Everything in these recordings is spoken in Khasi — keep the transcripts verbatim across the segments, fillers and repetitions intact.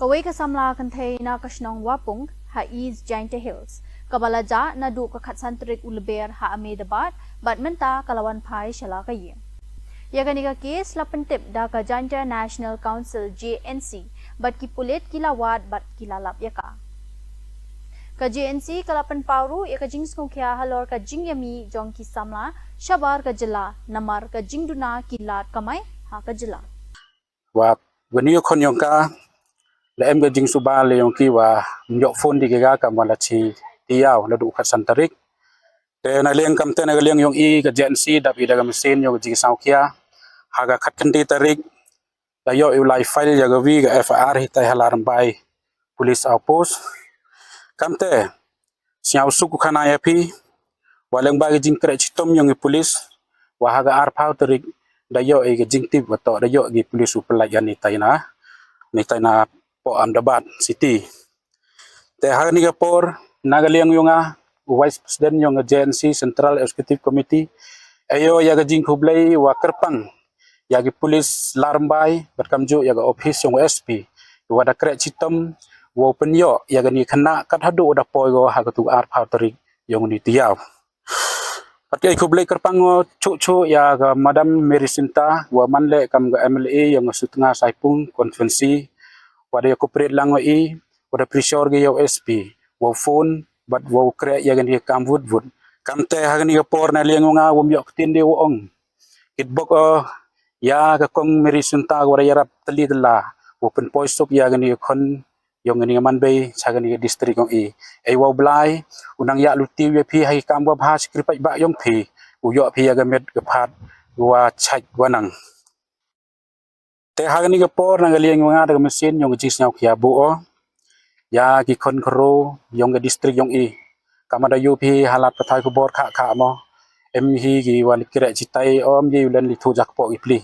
Kawei ka samla kynthei na ka shnong Wapung ha East Jaintia Hills, kaba la jah naduh ka khatsan tarik u Lber ha Ahmedabad, bad mynta ka la wan phai sha la ka ïing. Ïa kane ka kes la pyntip da ka Jaintia National Council, J N C, bad ki pulit ki la wad bad ki la lap ïa ka. Ka J N C ka la pynpaw ruh ïa ka jingsngewkhia halor ka jingïamih jong ki samla shabar ka jylla, namar ka jingduna ki lad kamai ha ka jylla. Wat, wan ïa khon ïong ka, la em ka jingsuba la ïong ki wa ym ïoh phone di ka ga kam wa la chi ti ïaw naduh khatsan tarik. Te na liang kam te na ka liang ïong i ka J N C dap i da ka machine ïong ka jingsngewkhia. Ha ka khatkhyndai tarik, la ïoh i u lai file ïa ka wi ka F I R hi tai ha Ladrymbai Police Outpost. Kam te, sngewsuk u khana ïa phi, wa lyngba ka jingkreh chitom ïong i police, wa ha ka arphew tarik, da ïoh i ka jingtip wa toh, da ïoh i police u pynlait ïa ni tai na, ni tai na poh Ahmedabad City. Te ha kani ka por, na ka liang ïong nga, u Vice President ïong ka J N C Central Executive Committee, ïoh ïa ka jingkhublei wa kyrpang ïa ki police Ladrymbai, bad kamjuh ïa ka office ïong u S P, wa da kreh chitom, wa pynïoh ïa kani khynnah kat haduh da poi ko ha katu arphew tarik ïong ni ti ïaw. Bad ka khublei kyrpang wa chuh chuh ïa ka Madam Mary Synta, wa man leh kam ka M L A ïong ka Sutnga Saipung constituency, wa da ïa cooperate lang wa i, wa da pressure ki ïa u S P, wa phone, bad wa kreh ïa kani kam wut wut. Kam te ha kani ka por na liang ïong nga wa ym ïoh ktien de wa ong. Kit bok o, ïa ka kong Mary Synta wa da ïarap tylli tylla, wa pynpoi suk ïa kani ka khon, ïong kani ka man bei, cha kani ka district ïong i. Ei wa u Blai, u nang ïa luti ïa phi ha i kam wa bha shi kri paidbah ïong phi, u ïoh phi ïa ka met ka phad, wa chait wa nang. Te ha kani ka por na ka liang ïong nga da ka machine ïong ka jingsngewkhia buh o. Ïa ki khon khro ïong ka district ïong i. Kam da ïoh phi ha lad pathai khubor kha kha mo. Em hi ki wa li kreh chitai o em hi u len li thu jak poh ki pli.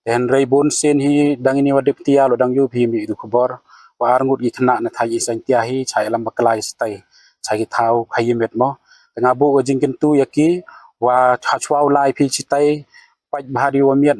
Te hynrei bun sien hi dang ini wa dep tia lo dang ïoh phi mi du khubor. Wa ar ngut ki khynnah na thai i sain tia hi chai lam baklai chitai. Chai ki thaw khai met mo. Te nga buh ka jingkyntu ïa ki wa ha chwa u lai phi chitai. Pait bha di wa miat